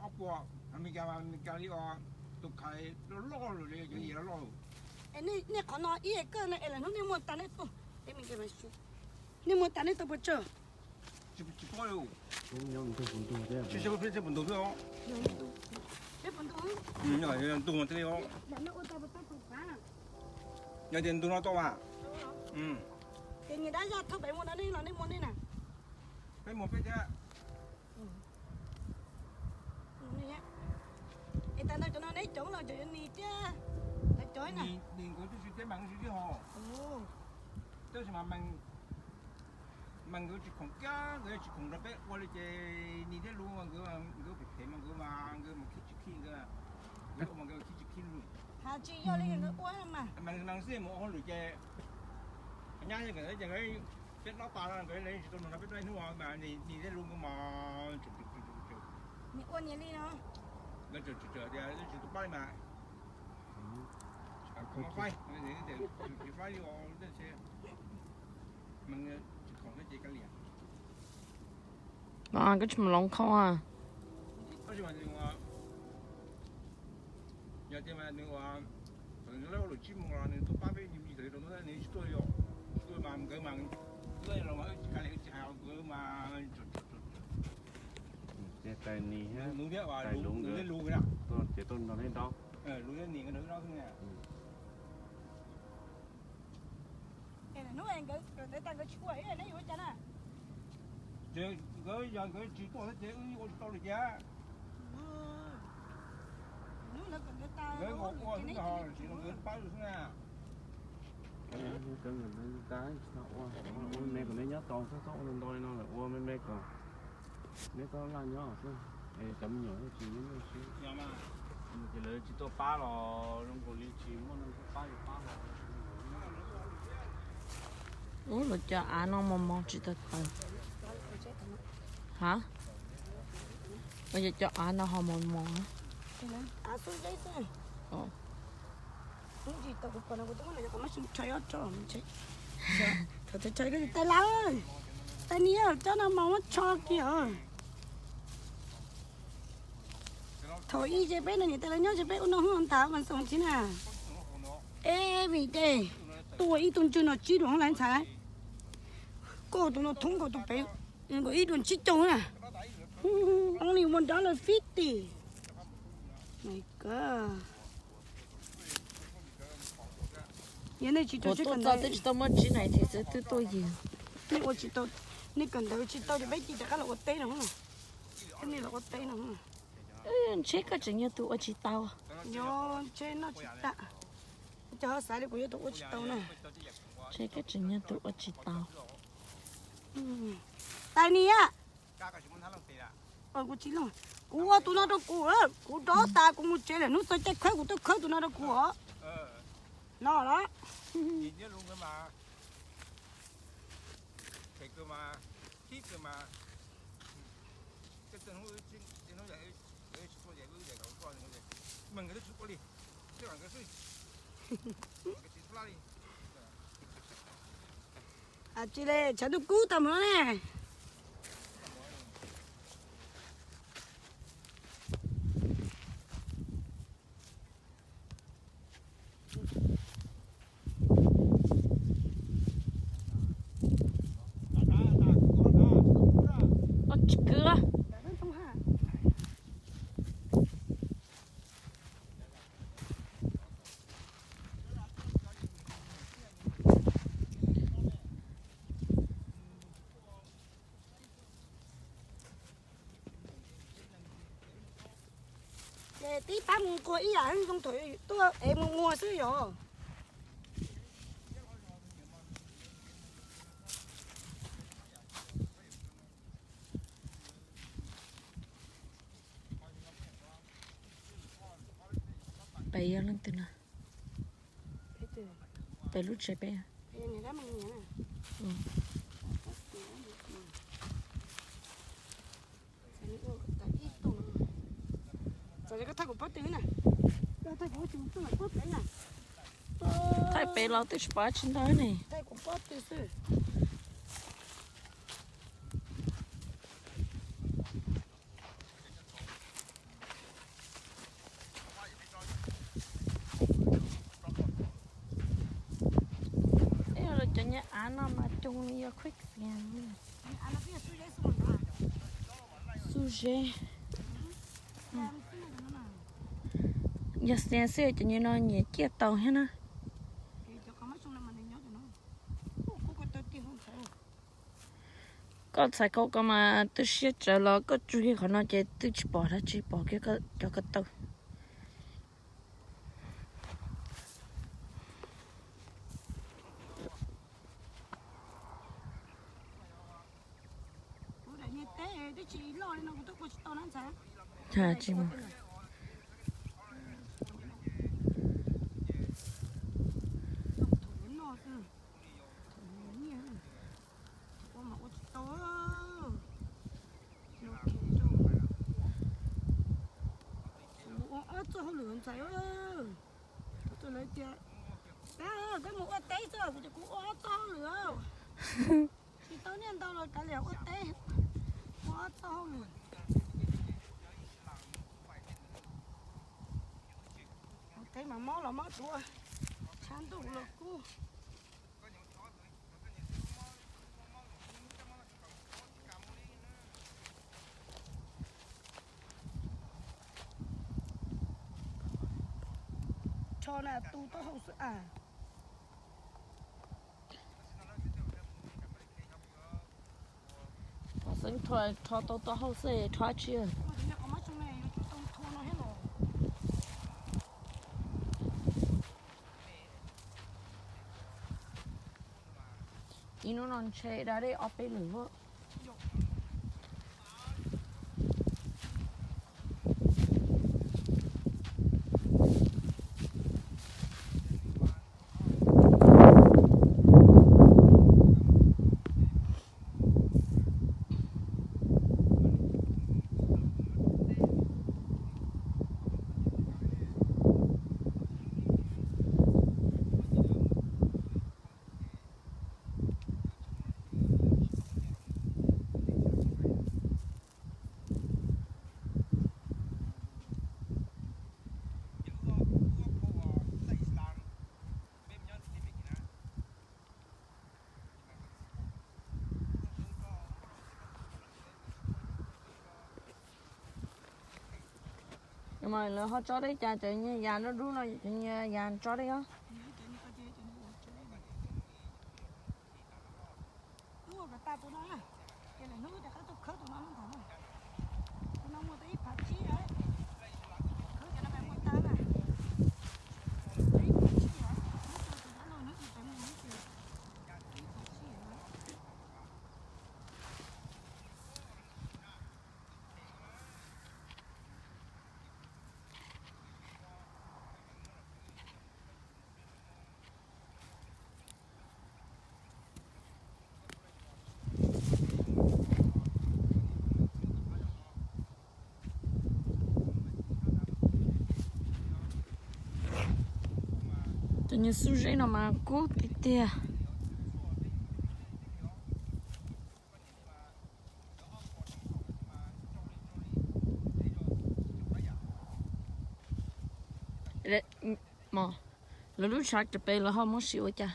Ob puas, Amelikas, Amelikas li os, tus khais loj loj lawm, cov yim loj loj. Nej qhov no ib kawg no es lawm hnub nej muaj tas nej tuaj, nej muaj tas nej tuaj puas tsawg? Tsis paub. Peb puas ntug thiab os. Ntug thiaj li os. Yog tias ntug no tau mas. Ces nyias dab zaj thauj pem muag no nej los nej muag nej na. Peb muag peb thiab. Es tas ntawd cov no neb coob los cov yuav nis thiab, lawv cov na. Nis nkawd twb tsis thiab mas nkawd tsis thiab ho. Tab sis mas mas nkawd tsis khoom kiag, nkawd tsis khoom rau peb ua li ces nis thiab lus nkawd, nkawd phem phem mas nkawd mas nkawd mas khib tsis khib nkawd, nkawd ua mas nkawd khib tsis khib lus. Has tsis yog li nkawd ua mas. Mas xij mus ua hauj lwm ces nyab ces nkawd ces nkawd peb ob pas no nkawd tsis tau nug rau peb ib hnub mas nis thiab lus nkawd mas ua nis li no. Nkawd tseem tsis tias tsis tus pab li mas. Faib, tsis faib li os. Koj tsis mus loov khau a? Yog tias mas nws ua, thaum nws lawb ua luam tsib moos los nws tuaj pab peb me me tawm rau nws tsis tuaj li os. Tsis tuaj mas nkawd mas, los mas wb tsis kav liam wb tsis hais nkawd mas. Ces tais nis thiab tais lus nkawd ces tuaj nrog neb dob. Lus thiab nis nkawd nrog wb dob xwb na. Hnub nkawd kawm ntawv tas nkawd tsis ua, neb yuav ua cas na? Ces nkawd yog nkawd tsis tuaj thiab ces wb ua tsis tau li cas. Hnub nkawd kawm ntawv tas nkawd ua xwb na, nkawd pab wb xwb na. Ua me me kom neb nyob tau xwb, txhob ua ntau li no lawm, ua me me kom neb txhob laj nyob xwb. Es cov me nyuam tsis nyob xwb. Ces lawv tsis tuaj pab los zoo nkaus li tsis muaj neeg tuaj pab li pab los. Ub, lawv cov av no mos mos tsis tau tawv. Ha? Ua cas cov av no ho mos mos? Tais lawm, tais niam, cov no mas muab tsho kiag os. Thaum ub ces peb no niam tais lawv nyob ces peb ua no hwj ntawd mas xoom tsis na. Every day tuaj ua ib tug ntswg no tsib duas hoob lais ntxhais. Koj tus no thoob nkaus tus pem, nkaus ib duas tsib caug na. Only one dollar fifty. My God. Yog nej tsis tuaj txog twb tsis tau muaj tsib na thiab xwb twb tuaj yig. Nej ua tsis tau, nej kawm ntawv tsis tau ces peb cia rov qab los ua teb no. Nej los ua teb no. Ntshe koj tseem yog tus ua tsis tau. Yog ntshe noj tsis tag. Cov ho xav li kuv yog tus ua tsis tau na. Ntshe koj tseem yog tus ua tsis tau. Tais niam, kuv ua tus no rau kuv, kuv dob tas kuv mus tsev lawm, hnub txog caij khawb kuv tuaj khawb tus no rau kuv os. No los. Tsis li, tshav ntuj kub tag mus no ne. Tsis kwv. Ces tib pab mus nquag ib yam zoo thaum tuaj es mus muag xwb yog. Peb yog leej twg na? Peb lub tsev peb. Txawm koj thaij kuv pob tw na. Thaij pem los twb tsis pom tsis ntawd ne. Thaij kuv pob tw xwb. Yog quicksand, xub zeb. Yog sand xwb ces nws no nyiam ciaj tau thiab na. Koj txhais khau ko mas twb siab tsawv los koj tsuj kiag qhov no ces twb tsis pom dab tsi, pom kiag cov ko taw. Ua ob txoj hauj lwm ntxhais. Kuv tus lawv tias, koj mus ua teb xwb, kuv tias kuv ua ob txoj hauj lwm. Tsis tau nyiaj ntau los kav liam ua teb, ua ob txoj hauj lwm. Ua teb mas mob los mob tuaj, tshav ntuj los kub. Rho na tu taub hau xwb as. Xeeb rho, rho tau taub hau xwb rho tsi. Ib hnub no ntshe da dej ob peb lwm. Lawv ho tso dej cas cov nyias yas dub dub no cov nyias yas tso dej os. Cov niag xub zeb no mas kub tiag tiag. Lawv lub tshav tus pem lawv ho muab sim ua cas?